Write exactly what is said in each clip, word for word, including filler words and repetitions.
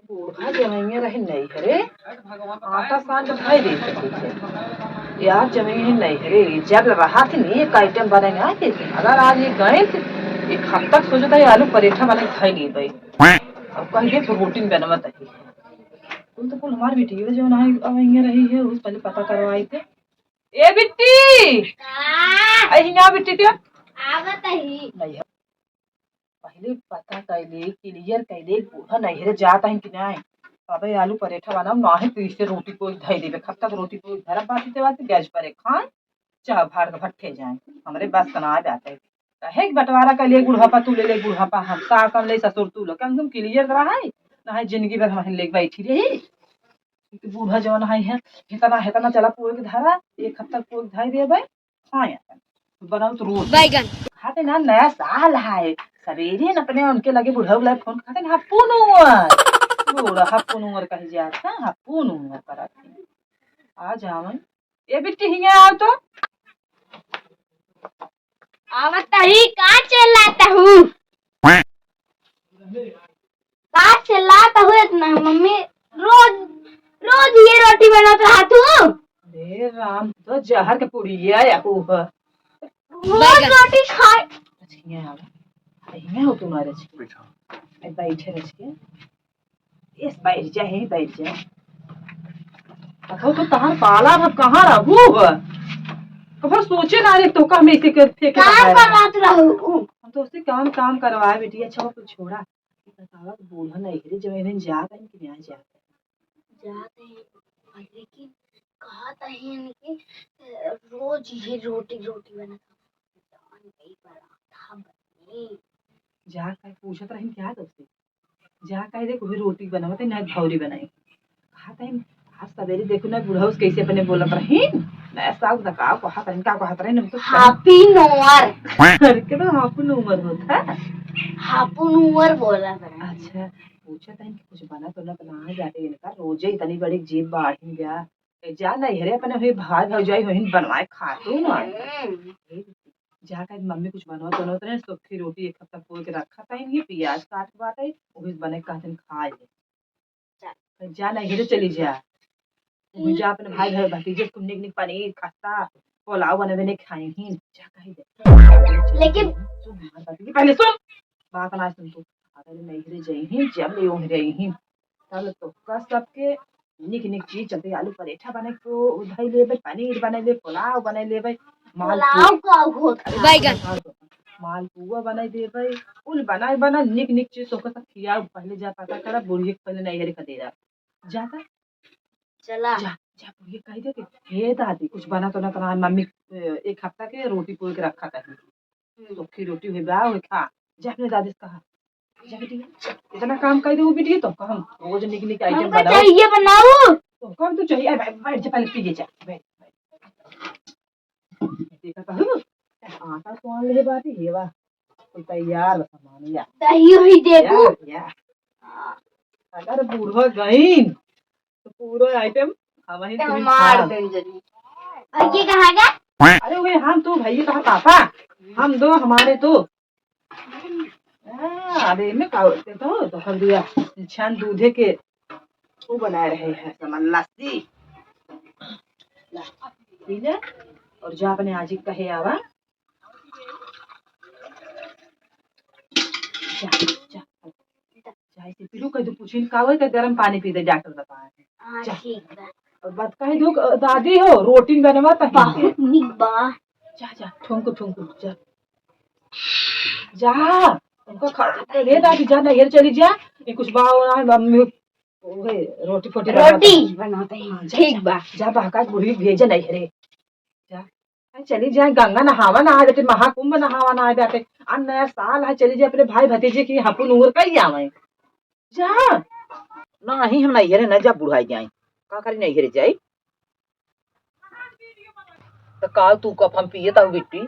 बूढ़ा जवइया रहे नैहरे, आटा सान के धइ देत रहे। यार जवइया नैहरे, जब रहत नहीं एक आइटम बने ना देते। अगर आज ये गए थे, एक हफ्ता सोचता है आलू परेठा बने धइ लेबे। अब कह के प्रोटीन बनवत है। कुल तो कुल हमार बेटी जौन है, अब इहाँ रही है, उस पहले पता करवाई थे। ए बिट्टी! का? अरे हियाँ बिट्टी ते। आवत ही। नहीं है। पहले पता कैले, clear कैले, बूढ़ा नैहरे जात है कि नहीं? अबे आलू परेठा बनाओ, नाही तो इसे रोटी को धई देबे। कब तक रोटी को धरब बाटी देवा से गैस पर खाए, चाहे भाड़ के भट्ठे जाए। हमरे बस का ना जाते। कहे कि बंटवारा कैले बुढ़ापा तू ले ले, बुढ़ापा हम, सास हम ले, ससुर तू ले। कम से कम clear तो रहा है, ना है जिंदगी भर हम लेके बैठी रही। कि बूढ़ा जवन है, है, हेतना, हेतना चला पोए के धरा, एक हफ्ता पोए के धई देबे, खाए अपन। बनाओ तो रोज। बैगन। खाते ना, नया साल है, सवेरे न अपने उनके लगे बुढ़ऊ लगे फोन खाते ना, "हापू नूर, बूढ़ा हापू नूर कही जात है, हापू नूर करत है।" आ जावन। ए बिट्टी, हियाँ आओ तो। आवत ही, का चिल्लात हू? का चिल्लात हू इतना? मम्मी रोज, रोज ये रोटी बनात रहा तू। अरे राम, तो जहर के पुड़िया या ऊपर। रोज बैगन। रोटी खाए। अच्छा, हियाँ आओ। हियाँ हो तुम्हारे। बैठो। ए, बैठे रह के। इस बैठ जा, यहीं बैठ जा। कहो तो तहार पाला अब कहाँ रहू ह? कहो सोचे ना रे, तो का हम ऐसे कर फेंके कहाँ बाहर। पर बात रहू? हम तो उससे काम, काम करवाए बेटी। अच्छा, वो कुछ छोड़ा। बतावा कि बूढ़ा नहीं रे, जब इन्हें जात है कि नहीं जात है? जात है, लेकिन कहत है कि, अ, रोज ये रोटी, रोटी बनाता हूँ। जान गई पराठा बने। जा कर पूछत रही क्या दोस्ती? जा कह दे, कोई रोटी बनावत है, ना भौरी बनाई। कहत है, आज सवेरे देखो ना बुढ़ऊ कैसे अपने बोलत रही, ना साग दकाव कहत रही, का कहत रही, हम तो हापी नोर। करके तो हापू नोर होता है। हापू नोर बोला था। अच्छा, पूछत है कि कुछ बना तो ना, तो ना जाते इनका, रोजे इतनी बड़ी जीभ बाढ़ी गया। ए, जा नैहरे अपने हुई भाई भौजाई होहिन बनवाए खा तू ना। हम्म। ए, जा कह मम्मी कुछ बनवा तो ना, तो सूखी रोटी एक हफ्ता पोए के रखा था, इनके प्याज काट बाटे, वही बने कहते हैं खा ले। जा। जा नैहरे चली जा। तू जा अपने भाई, भाई, भतीजे को निक निक पनीर, खस्ता, पुलाव बनवे ने खाए ही। जा कही दे। लेकिन सुन, हमार बात की पहले सुन। बात ना सुन तू। अगर नैहरे जाई ही, जब ले ओहरे ही। तब तो का सबके निक निक चीज चलते, आलू परेठा बने को उधई लेबे, पनीर बने ले, पुलाव बने लेबे, मालपुआ। पुलाव का होत है? बैगन। मालपुआ बनाई देबे, कुल बनाई बना निक निक चीज तोहका सब खियाऊ। पहले जा पता करा, बुढ़िया के पहले नैहरे का दे रहा। जा का? चला। जा, जा, बुढ़िया कह दे के, "हे दादी, कुछ बना तो ना, तो ना, मम्मी, ए, एक हफ्ता के रोटी पोए के रखा कहीं। हम्म। सूखी रोटी हुई बा, वही खा।" जा अपने दादी से कहा। जा बेटी, इतना काम कर दे वो बेटी, तो हम रोज निक निक आइटम हमका बनाओ। चाहिए बनाओ। तो कौन तू चाहिए? अरे बैठ, बैठ जा, पहले पी ले जा, बैठ, बैठ। देखा कहू, आटा कौन ले बाटी, ये बा। तो तैयार बा सामान, या। दही वही देबू। या, या। अगर बूढ़ा गईन, तो पूरा आइटम हम ही तो तुम्हें मार खा। देन जनी। और ये कहाँ का? अरे वे हम तो भैया कहा पापा, हम दो हमारे तो। हाँ, अरे में का होते तो, तो हम दिया छान दूधे के वो बनाए रहे हैं सामान लस्सी। ला, पी ले और जा अपने आजी के कहे आवा। जा, जा। चाहे से पीलू कह दू, पूछिन का होई, तो गरम पानी पी दे, डॉक्टर बताए हैं। हाँ, जा। ठीक बा। और बात कह दू, दादी हो, रोटी बनवा तो बहुत निक बा। जा, जा, ठुमकू, ठुमकू, जा। जा, उनको खा, रे दादी, जा, नैहर चली जा, ये कुछ बाव ना, मम्मी, ओहे, रोटी फोटी रोटी बनाते हैं। बनाते हैं। हाँ, जा, ठीक जा, बा। जा, बहका के बुढ़ी भेजे नैहरे। जा। अरे चली जाए, गंगा नहावा ना आए बेटे, महाकुंभ नहावा ना आए बेटे, आ नया साल है, चली जाए अपने भाई भतीजे की हापू नूर कही आवे। जा। नाही, हम नैहरे न जा, बुढ़ाई जाए, का करी नैहरे जाए। तो का तू कफ हम पिए ता बिट्टी?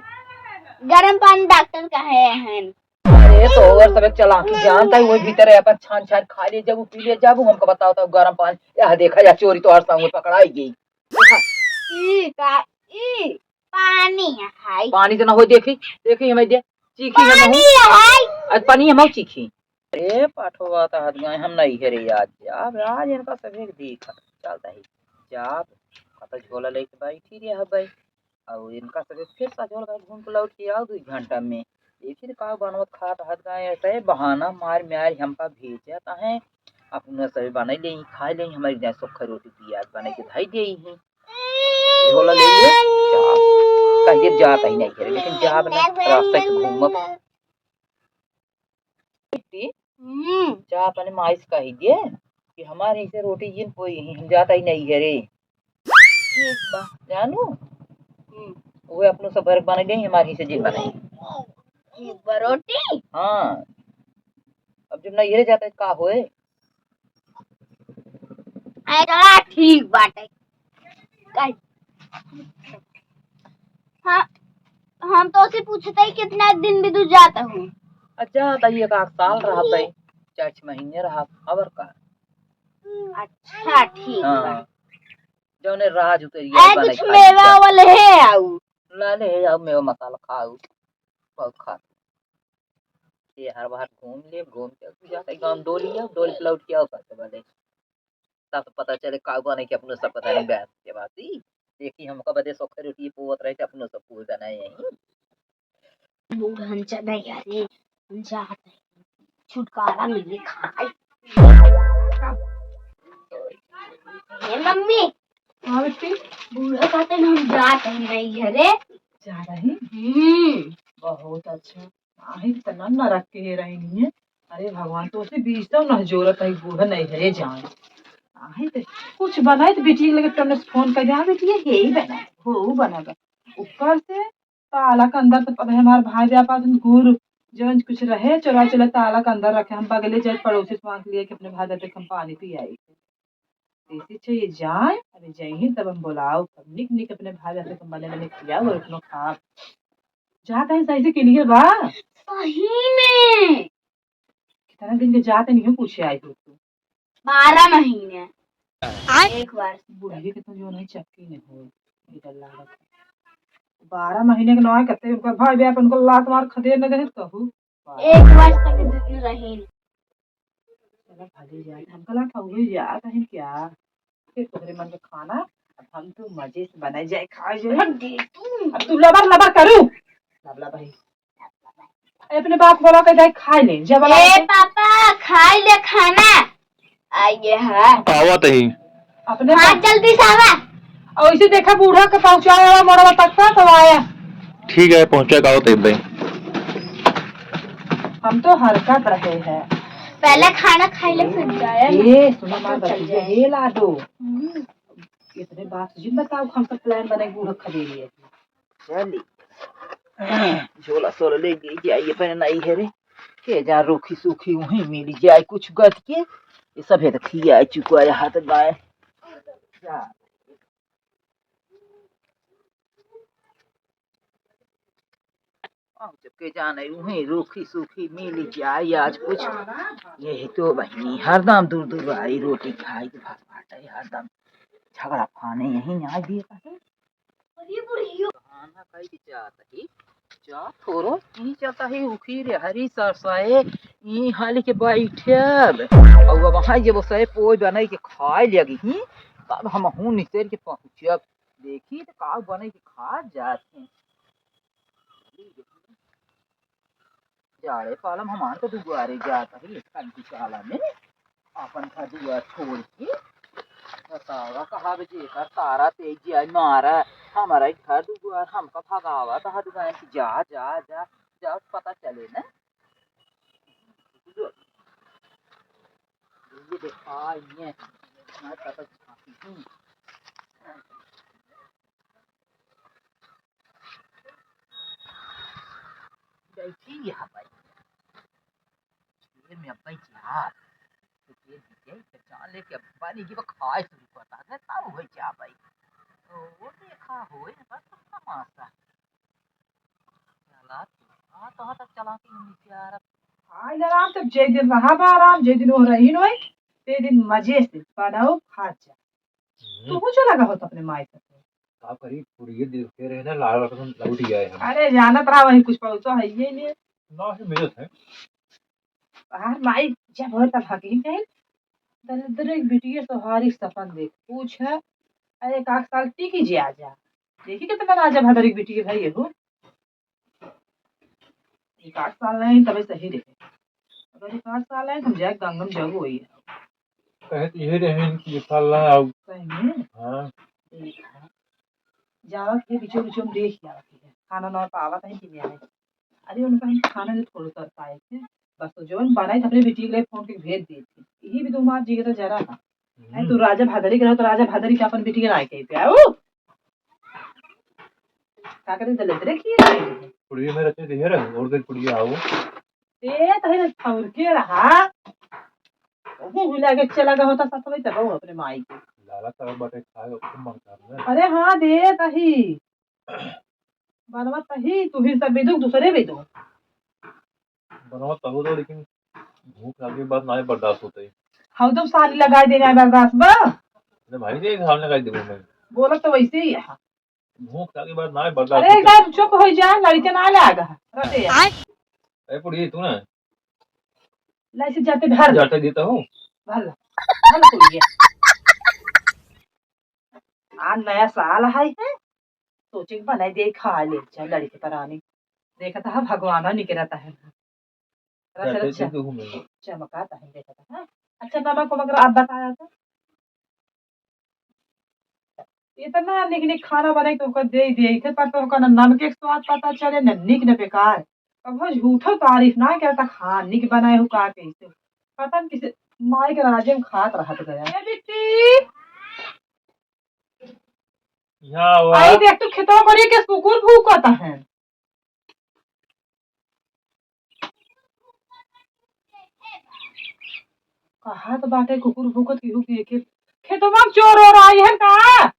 गरम पानी डॉक्टर कहे हैं। अरे तो और सब एक चलाकी जानता है, वही भीतर है, अपन छान छान खा ले जाबू, पी ले जाबू, हमको बताओ तो गरम पानी, यह देखा या चोरी तो हर संग पकड़ाई गई। देखा। ई का, ई पानी है। पानी तो ना हो, देखी, देखी हमें दे, चीखी हम पानी हूँ। है। आज पानी हम चीखी। ए पठवा त हट गए हम नैहरे आज। अब आज इनका सभे के देखत चलता ही। जाब, कत झोला लेके बैठी रहे हबै। और इनका सभे फिर सजोल का घूम के लौट के आओ दो घंटा में। ये फिर का बनवत खात हट गए, ऐसे बहाना मार मार हमका भेजत हैं। अपने सभे बनाई ले, खाई ले, हमारी जाए सूखा रोटी पियाज बनाई के धाई दे ही। झोला ले लिए, जाब। कहिए जात ही नैहरे, लेकिन जाब ना, रास्ता से घूमब। बेटी, हम्म। जा अपने माई से कही दे कि हमारे हिस्से रोटी जिन कोई ही, हम जाता ही नैहरे। ठीक बा। जानू? हम्म। वो अपनो सब भर के बने दे, हमारे हिस्से जिन बनाई। ठीक बा, रोटी? हाँ। अब जब नैहरे जाता है, का होए? अरे चला, ठीक बाटे। कह-, हाँ, हम तो उसे पूछते ही कितना दिन बिदु जाता हूँ। अच्छा, तो ये का साल रहा भाई, चार छह महीने रहा, और का? अच्छा, ठीक बा। हाँ, जौने राज उतरिया अरे, बने कुछ खाई मेवा जा। वाले है आऊ। ला ले है आऊ, मेवा मसाला खाऊ, बहुत खा। ये हर बार घूम ले, घूम के जाते गाँव डोली, डोली पे लौट के आओ, करते बने। तब तो पता चले का बने कि अपनो सब पता नहीं गैस के बात ही। देखी हमका बदे सोखे रोटी पोवत रहे थे, अपनो सब पूरा बनाए यहीं। बूढ़न चले अरे, हम जात हैं। छुटकारा मिले खाए। ए मम्मी। हाँ बेटी। बूढ़ा कहते हैं हम जात हैं नैहरे। जा रही? हम्म। बहुत अच्छा। आहे त नन्ना रख के हे रही नहीं है। अरे भगवान, तो से बीच तो न जोरत है, बूढ़ा नैहरे जाए। आहे त कुछ बनाए त बेटी लगे तुमने फोन कर दिया, "हाँ बेटी, ये ही बना, हो बना बा।" ऊपर से ताला के अंदर से पता है हमार भाई व्यापार गुड़ जौन कुछ रहे, चोरा चोरा ताला के अंदर रखे। हम बगले जाए पड़ोसी से मांग लिए कि अपने भाई जाते हम पानी पी आई। ऐसे चाहिए जाए, अरे जाइए तब हम बुलाओ, तब निक निक अपने भाई जाते हम बने बने खियाओ और अपनो खाओ। जा कहीं सही से के लिए बा। सही में। कितना दिन के जाते नहीं हो पूछे आई हो तू। बारह महीने। आय? एक बार। बुढ़िया के तो जो नहीं चक्की नहीं हो, ये डर लागत है। बारह महीने के नवा कते उनका भाई बाप उनको लात मार खदेड़ न देहे कहू। एक वर्ष तक दिन रहीन। चला भले जाए, हमका लगा हुए जात है क्या? फिर तोहरे मन के खाना, अब हम तो मजे से बनाए जाए, खाए जाए। अब दे तू। अब तू लबर लबर करू। लबला भाई। ए, अपने बाप बोला के जाए खाए ले, जब बोला ए के पापा, खाए ले खाना। आइए है। आवत ही। अपने हाँ, बाप जल्दी से आवा। और इसे देखा बूढ़ा के पहुंचाए वाला मोड़वा तक का तो आया। ठीक है, पहुंचा का आवत ही भाई। हम तो हरकत रहे हैं। पहले खाना खाई ले, फिर जाए। ए, सुनो मार चल बच्ची, जाए। ये ला दो। हम्म। इतने बात जी बताओ, हम तो प्लान बनाए बूढ़ा खदेड़िए। चली। झोला सोला ले ली जाइए, पहले नहीं है रे। के जा रूखी सूखी वहीं मिली जाए कुछ गत के। ये सब है तो खिया चुका है हाथ बाय। जा। पहुँच के जाने वहीं रूखी सूखी मिली जाए आज कुछ। यही तो बहिनी हरदम दूर दूर आई रोटी खाई के भाग बाटे हरदम। झगड़ा फाने यहीं न्याय दिए कहे। अरे बुढ़ियो। बहाना कई के जात ही, जा थोरो, ई चलता ही उखी रे हरी सरसाए, ई हाली के बैठब। और अब वहाँ जब सए पोई बनाई के खाए लगी ही, तब हम हूँ निसर के पहुँचब। देखी तो का बनाई के खा जात हैं। जाड़े पालम हमार तो दुआरे जात ही, ठंडी काला में अपन घर दुआर छोड़ के। बतावा, कहा बे जेकर तारा तेज जाए मारा, हमारा ही घर दुआर हमका भगावा, कहा दुआर की जा, जा, जा, जा, पता चले ना। ये देखा, ये हमारे पापा झांकी थी। बैठी यहाँ पर। ये में अब्बा जी हाँ। तो ये दीजिए, तो जान ले कि अब्बा नहीं कि वो खाए शुरू करता है, तब हो जा भाई। ओ, वो देखा हो, ये बस तमाशा। चला तू, हाँ, तो हाँ, तब चला के हम नीचे आ रहा। हाँ, इधर आराम से, जे दिन रहा बा आराम, जे दिन वो रही नोई, ते दिन मजे से बनाओ, खा जा। हम्म। तू कुछ लगा हो तो अपने माई से। का करी, पूरी ये दिल के रहे ना, लाल रतन लौट ही आए हम। अरे, जानत रहा वही कुछ पहुँचो है ये लिए। ना ही मिलत है। तहार माई जब होए तब हकीम कहे, दरिद्र एक बिटिया सोहारी सपन देख, पूछ है, अरे एक आध साल टिकी जे आ जा। देखी कितना राजा भदरी बिटिया भाई हो। एक आध साल नहीं तबे सही रहे। अगर एक आध साल है, तो हम जाए गंगम जग होई। कहे तो यही रहे कि एक साल ना आऊ। सही में? हाँ। देखा। जावा के बीचो बीचो में देख जावा के। खाना ना पावा कहीं कि नहीं आए। अरे उनका हम खाना जो थोड़ा सा पाए थे। बस तो जौन बनाई तो अपने बेटी के लिए फोन के भेज देती। यही भी तो मार जी के तो जरा था। नहीं तो हम्म। राजा भादरी के रहो तो राजा भादरी के अपन बेटी के ना कही पे आओ। का करे दले दले की रही है? कुड़िया में रखे दिए रहे, और दिन कुड़िया आओ। ए, तो है और के रहा? वो हुला के चला गया होता ससुर, तो रहो अपने माई के। लाला तरफ बाटे खाए, ओकर मन कर ले। अरे हाँ, दे तही। बनवा तही, तू ही सब बेदू, दूसरे बेदू। बनवा तहु दो, लेकिन भूख लागे के बाद ना बर्दाश्त होता है। हम तो साली लगाई देना है बर्दाश्त बा। अरे भाई, ये सामने लगाई देबो मैं। बोला तो वैसे ही है। भूख लागे के बाद ना बर्दाश्त अरे होता है। एकदम चुप हो जा, लड़के ना लागा। रटे। अरे पुड़ी, तू ना। लाई से जाते भर। जाते देता हूँ। भर ला। भर ला पुड़ी। आ नया साल है, है? सोचे के बनाई दे, खा ले, चाहे लड़के परानी। देखा था भगवान निकरता है। रस, रस, चमकाता है, देखा था, हाँ? अच्छा, नमक वमक आप बताया था। इतना निक निक खाना बनाई तो ओकर दे दे, इथे पर तो ओकर ना नमक के स्वाद पता चले, ना निक ना बेकार। कबो झूठो तारीफ ना करता, खा निक बनाए हो का कैसे। पता न किसे माई के राजे में खात रहत गया। ए बिट्टी, यहाँ आवा। आई देख, तू खेतवा करिए के कुकुर भूकत है। कहा तो बाटे कुकुर भूकत केहू के, के खेतवा में चोर ओर आई है का?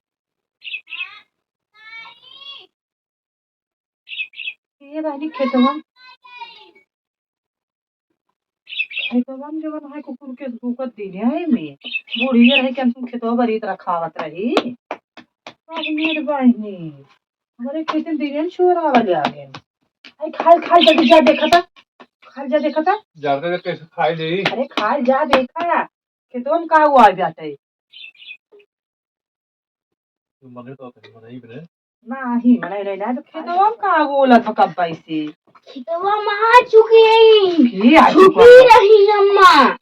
ये रहनी खेतवा। खेतवा में जवन है कुकुर के भूकत दिन है में। बुढ़िया रहे कि हम खेतवा बरीत रखावत रही। अब मेर बहिनी, हमरे खेत में दिन चोर आवल आ गए। आई खाल, खाल जल्दी जा देखा था। खाल जा देखा था। जाके कैसे खाई दे? अरे खाल जा देखा। खेतवा में का हुआ जाता है? तू मने तो अपनी मनाई बने। नाही, मने नहीं, नहीं, तो खेतवा में का बोलत हो कब से? खेतवा में आ चुकी है। के आ चुकी चुका है? रही अम्मा।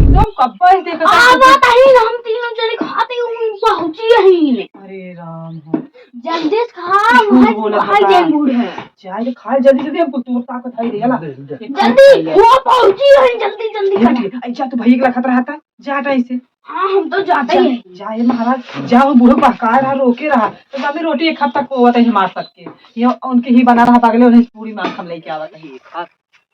एकदम कब से देखत है आवा तू? तही हम तीनों जने खाते हुए पहुंची यही ने। अरे राम हो। जल्दी से खा, झूठ वहाँ, बोलत वहाँ बता। जैन बूढ़ है। जाए रे, खा जल्दी, जल्दी, हमको तोर ताकत है रे, ला। दे, दे। एक जल्दी, खाई ले। वो पहुंची है, जल्दी, जल्दी ये खा। ठीक है, जा तू भैया के लखत रहा था, जा टाइम से। हाँ, हम तो जाते जा, ही हैं। जा, ये महाराज, जा, वो बूढ़ो बहकाए रहा, रोके रहा, तो मम्मी रोटी एक हफ्ता को होता ही मार सकते। ये उनके ही बना रहा, पागले, उन्हें पूरी मांग हम लेके आवा था। ये खा,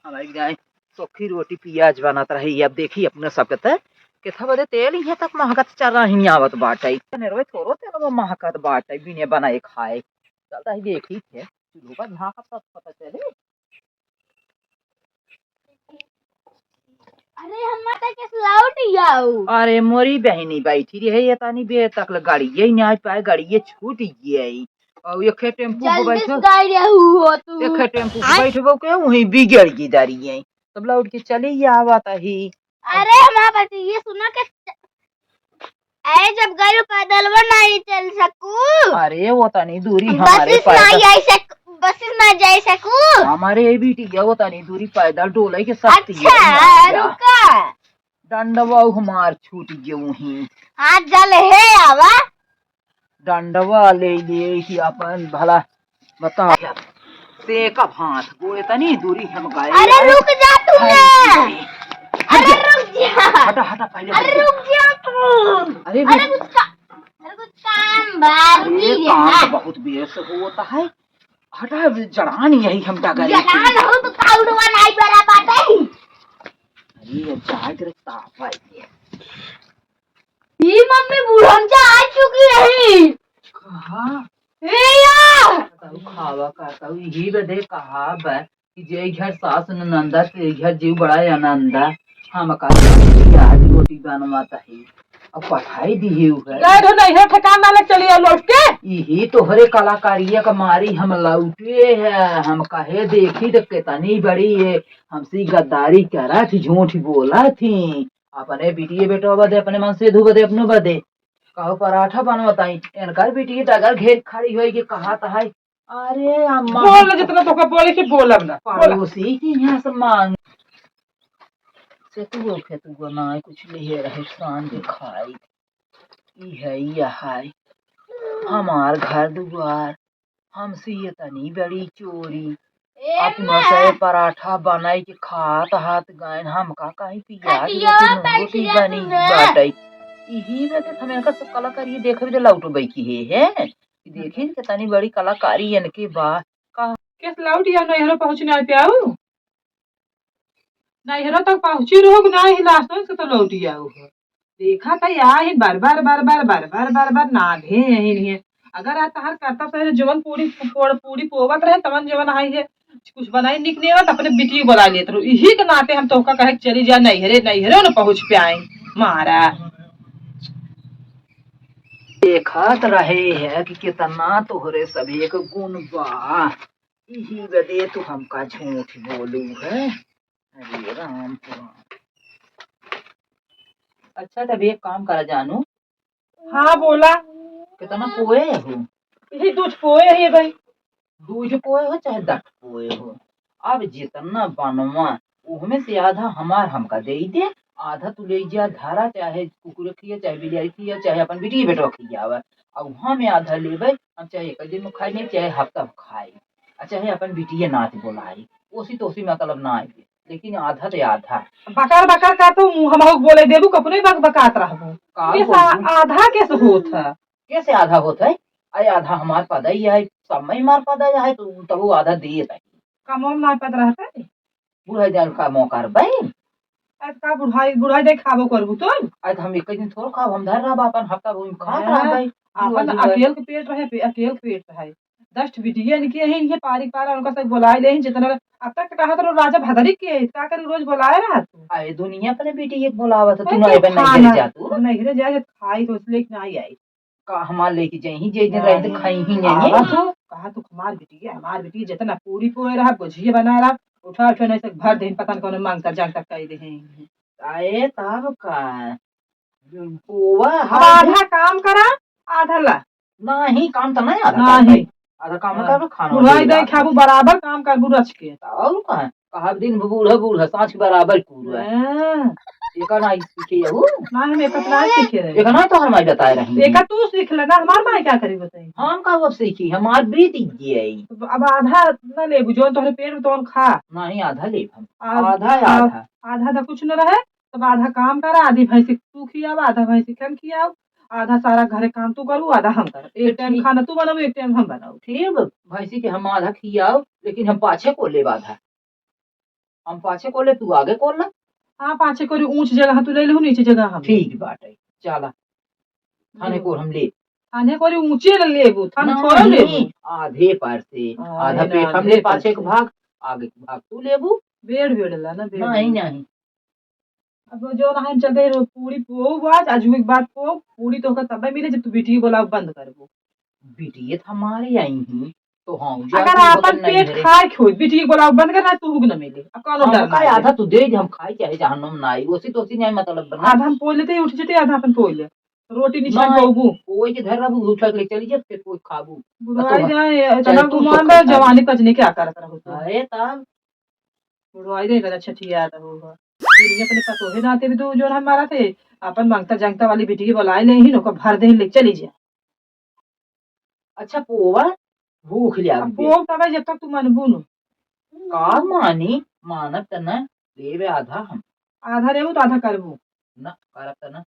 हमारी गाय सूखी रोटी पियाज बनत रही। अब देखी अपने सबके ते, कितना बजे तेल इहाँ तक महकत चल रही आवत बाटे। इतने रोए थोड़ो तेल वो महकत बाटे, बिने बनाए खाए। चलता ही देखी थे, चूल्हो पर झांकत तब पता चले। अरे, हम माता के लौट जाऊ। अरे, मोरी बहिनी बैठी रहे, ये तानी बेर तक ले गाड़ी ये नहीं आ पाए, गाड़ी ये छूट गई। और ये खे टेम्पू को जल्दी बैठो। से गाड़ी रहू हो तू। ये खे टेम्पू को आय। बैठबो के वहीं बिगड़ गई दारी है। तब लौट के चली आवत ही। अरे, हमारा बच्ची, ये सुना के च-, ए, जब गइल पैदल वो नहीं चल सकू। अरे, वो तनी दूरी बस हमारे इस ना पैदल। जाए सक-, बस इस ना जाए सकू। हमारे ये बेटी, ये वो तनी दूरी पैदल डोले के शक्ति अच्छा, है ना। रुका। डंडवा हमार छूट गयो ही। हाँ, जल है आवा। डंडवा ले लिए कि अपन भला बता। से कब हाथ गोए तनी दूरी हम गए। अरे रुक जा तू ना। अरे रुक जा। हटा, हटा, पहले अरे रुक जा तू। अरे अरे रुक। कुछ का-, अरे कुछ काम बा, अरे रुक जा। काम तो बहुत बेस होता है। हटा, जड़ान यही हम डगरे की। जड़ान हो तो काउडवा नाई बड़ा बाटे। अरे, जाए तेरे ताप है ये। ई मम्मी बुढ़न जा आ चुकी रही। कहाँ? ए यार! कहू खावा का, कहू इही बदे कहा बा कि जे घर सास ननंदा, ते घर जीव बड़ा आनंदा। हम का आज रोटी बनवा तही। अब पठाई दिहे उ है। गए रहो नैहर ठेकान ना लग चली आओ लौट के। यही तोहरे कलाकारिया का मारी हम लौटे है। हम कहे देखी तो कितनी बड़ी है, हमसे गद्दारी करा थी, झूठ बोला थी। अपने बिटिये बेटवा बदे, अपने मन से धू बदे, अपनो बदे। कहो पराठा बनवताई, इनकर बिटिये डगर घेर खड़ी होई के कहा तहाई, अरे अम्मा, बोल जितना तोका बोले के बोलब ना, बोला। पड़ोसी की यहाँ से मांग। सेतुओ फेतुओ ना कुछ लिहे रहे, शान के खाई। ई है, ई है। हमार घर दुआर, हमसे ये तनी बड़ी चोरी। ए अपना माँ। से पराठा बनाई के खात हाथ गए, हमका कहीं पियाज खटिया रोटी, नून बैठ रोटी गया बनी तुमने। बाटई। इही में तो हम इनका सब कलाकारी देखबे तो लौटबे की है, है? देखी न कितनी बड़ी कलाकारी इनके बा। का केस लौट या नैहरो पहुँच ना पाऊ? नैहरो तक पहुँची रहो कि ना, ही लास्ट से तो लौट आओ हो। देखा था यहाँ ही बार बार, बार बार, बार बार, बार बार ना भे यही नहीं है। अगर आ तहार करता पहले जवन पूरी पोड़-, पूरी पोवत रहे, तवन जवन आई है, कुछ बनाई निक नहीं आवत, अपने बिटिये बोला लेत रहो। इही के नाते हम तोहका कहे के चली जा नैहरे, नैहरे न पहुँच पे आए। मारा। देखत रहे है कि कितना तोहरे सभी एक गुण बा। इही बदे तू हमका झूठ बोलू है। अरे राम, राम। अच्छा, तब एक काम करा जानू। हाँ, बोला। कितना पोए हो? यही दू ठो पोए है भाई। दू ठो पोए हो चाहे दस पोए हो, अब जितना बनवा, ओहमे से आधा हमार हमका दे दे, आधा तू ले जा धरा, चाहे कुकुर खिया, चाहे बिलारी खिया, चाहे अपन बिटिये बेटवा खियावा। अब हम आधा लेबे, हम चाहे एक दिन में खाई नहीं, चाहे हफ्ता में खाई, आ चाहे अपन बिटिये नात बोलाई, ओसी तो ओसी मतलब ना आइए, लेकिन आधा ते आधा। बकार बकार का तो मुँह हमहू के बोले देबू, कपने बक बकात रहबू। का ये सा-, बोलबू? आधा कैसे होत है? कैसे आधा होत है? अरे आधा हमार पदा ही है, सब में हमार पदा ही है, तो तब वो आधा दिए था। कमो में ना पद रहता है। बुढ़ाई जान का मौका रे भाई। आज का बुढ़ाई, बुढ़ाई दे खाबो करबू तो? आज हम एक दिन थोड़ खाब, हम धर रहब अपन हफ्ता भर में खात हाँ, रहब भाई। अपन जुआ, जुआ। अकेल के पेट रहे, पे-, अकेल के पेट रहे। दस ठो बिटिया इनके हैं, इनके पारी पारा उनका सब बोलाए ले हैं, जितना अब तक तो कहा था राजा भदरी के, का करी रोज बोलाए रहा तू? अरे दुनिया पर बिटिया के बोलावत, तू अरे नहीं तू अपन खाना, नैहर जा तू। तू नैहर जा, जब खाई तो इसलिए कि नहीं आई। का हमार लेके जाई, जे दिन रहे तो हाँ। खाई ही नहीं। कहा तू, कहा तू हमार बिटिया, हमार बिटिया जितना पूरी पोए रहा, गोझिया बनाए रहा, उठा उठा नहीं से भर दिन पता न कौन मांगता जागता कह दे हैं। आए तब का? पोवा अब हाथ आधा काम करा, आधा ला। नहीं, काम तो नहीं आधा नहीं। करबे। आधा काम हाँ। करबे, खाना बुढ़ाई दे दे खाबू, बराबर काम करबू रच के। और का? कहा दिन बूढ़ा बूढ़ा, सांझ के बराबर पूरा। हाँ। एकर ना सीखे हूँ। ना, हम एकर ना सीखे रहे। एकर ना तो हमारे बताए रही। एकर तू सीख ले ना, हमार माई क्या करी बताई? हम का अब सीखी, हमार बीत गई। तो अब आधा ना लेबू, जौन तोहरे पेट में तौन खा। नहीं, आधा लेब हम। आ-, आधा, आ-, आधा। आधा तो कुछ न रहे। तब आधा काम करा, आधी भैंसी तू खियाव, आधा भैंसी के हम खियाव, आधा सारा घरे काम तू करू, आधा हम करब। एक तो टाइम ठीक। खाना तू बनाऊ, एक टाइम हम बनाऊ। ठीक बा, भैंसी के हम आधा खियाव, लेकिन हम पाछे को लेब आधा। हम पाछे को ले, तू आगे को ले। हाँ, पाछे कोरी ऊंच जगह तू ले लेहू, नीचे जगह हम। ठीक बाटे, चला। थाने को हम ले। थाने कोरी ऊंचे ले लेबू, थाने नहीं, थोड़ा लेबू। आधे पर से, हाँ, आधा ये ना, पेट हम आधे ले, पर पाछे से। के भाग, आगे के भाग तू लेबू। बेड़ बेड़ ला ना, बेड़ नहीं, बेड़। नहीं। अब जो ना हम चलते रहो, पूरी पोऊ आज, आज के बाद पोऊ, पूरी तो ओकर तबे मिले जब तू बिटिया बोलाव बंद करबो। बिटिया तो हमारे आई ही, तो हाँ, जा अगर तू आपन बगल नहीं पेट धरे। खाए के होई, बिटिया बोलाव बंद करना, तू हुक न मिले। अब कौनो हम डर का नहीं आधा है। तू दे दे, हम खाई चाहे जहन्नुम ना आई, ओसी तो ओसी नहीं मतलब बना। आधा हम पोई लेते, उठ जेते, आधा अपन पोई ले। रोटी निछान नहीं, पोबू। कोई के धर रहबू, उठा के ले चली जा, फिर कोई खाबू। बुढ़ाई तो जाए, इतना चाहे तू गुमान सोच बा, खा। जवानी कजनी क्या करत रहू तू? अरे तब। बुढ़ाई रे, इतना छठिया रहू हो। दुनिया अपने पतोहे नाते भी तू जो हमारा थे, अपन मांगता जांगता वाली बेटी के बुलाए ले ही, ओकर भर दे ले चली जा। अच्छा पोवा, भूख लिया अब दे। पोव तबे जब तक तू मनबू न। का मानी, मानब त न, लेबे आधा हम। आधा लेबू त आधा करबू। न, करब त न।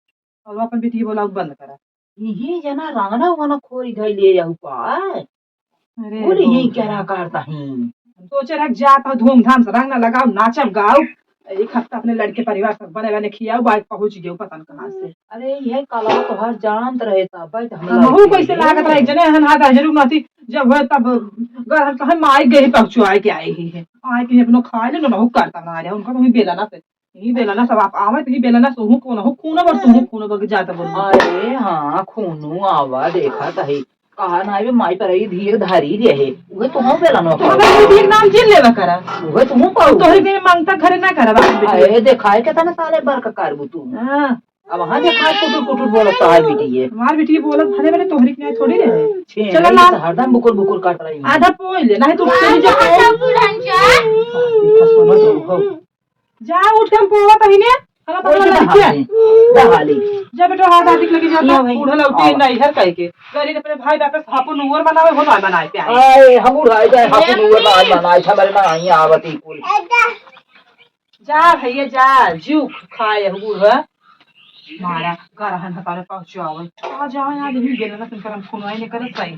और अपन बेटी के बोलाऊ बंद करा। इही जना रंगना वना खोरी धई ले रहू का? अरे बोली ही बाप रे। क्या करता ही? सोचे रह जात हो धूमधाम से रंग ना लगाओ, नाचब गाओ। एक हफ्ता अपने लड़के परिवार सब बने बने खियाओ, बाइक पहुंच गयो पता न कहाँ से। अरे ये कलवा तो हर जानत रहे था, भाई तो हम हमहू लड़के कैसे रहे। लागत रहे, जने हन हाथ हजरू नाती जब होए तब घर हम कहे माई गई पहुंचो आए के आई ही है। आए के अपनो खा ले ना, बहुत करता ना आ रहा, उनका कहीं बेला ना से। ई बेलना सब आप आवे, तो ई बेलना से हूँ कौन हो, खूनो बर तुहूँ खूनो बर जात बोल। अरे हाँ, खूनो आवा, देखा त है। कहा ना बे, माई पर ई धीर धारी रहे। उहे तुहूँ बेलना तो हमारे बेटी के नाम जिन लेवा करा। उहे तुहूँ पाऊ। तोहरी के मांगता घरे ना करा, बाप बेटी। अरे, देखाए के तने साले बर का करबू तू। हाँ। अब हाँ देखा, कुटुर कुटुर बोलत है बिटिये। हमार बिटिये बोलत भले भले तोहरी के थोड़ी रहे। छे चला नहीं, लाल। तो हरदम बुकुर बुकुर काट रही है। आधा पोई ले, नहीं तो उठ के नीचे पोई। सब बुढ़न जा। देखा, सुनो तो, हो। जा, उठ के हम पोवा तहिने। हला कोई पकड़ा ना लड़किया। दहाली, दहाली। जा बेटा, हाथ हाथ लगे जा, या तो भाई। बूढ़ा लौटे आओ। नहीं घर कह के। गरीब अपने भाई बाप से हापुन उवर बनावे, हो ना बनाए प्यारे। आए, हम उड़ाए जाए, हापुन उवर ना बनाए, हमारे ना आई आवती कुल। जा भैया जा, जू खाए बूढ़ा। मारा गरहन हकारे पहुँचावे। आ जाओ यार, यही बेलना तुम करम खूनो आई नहीं करत सही।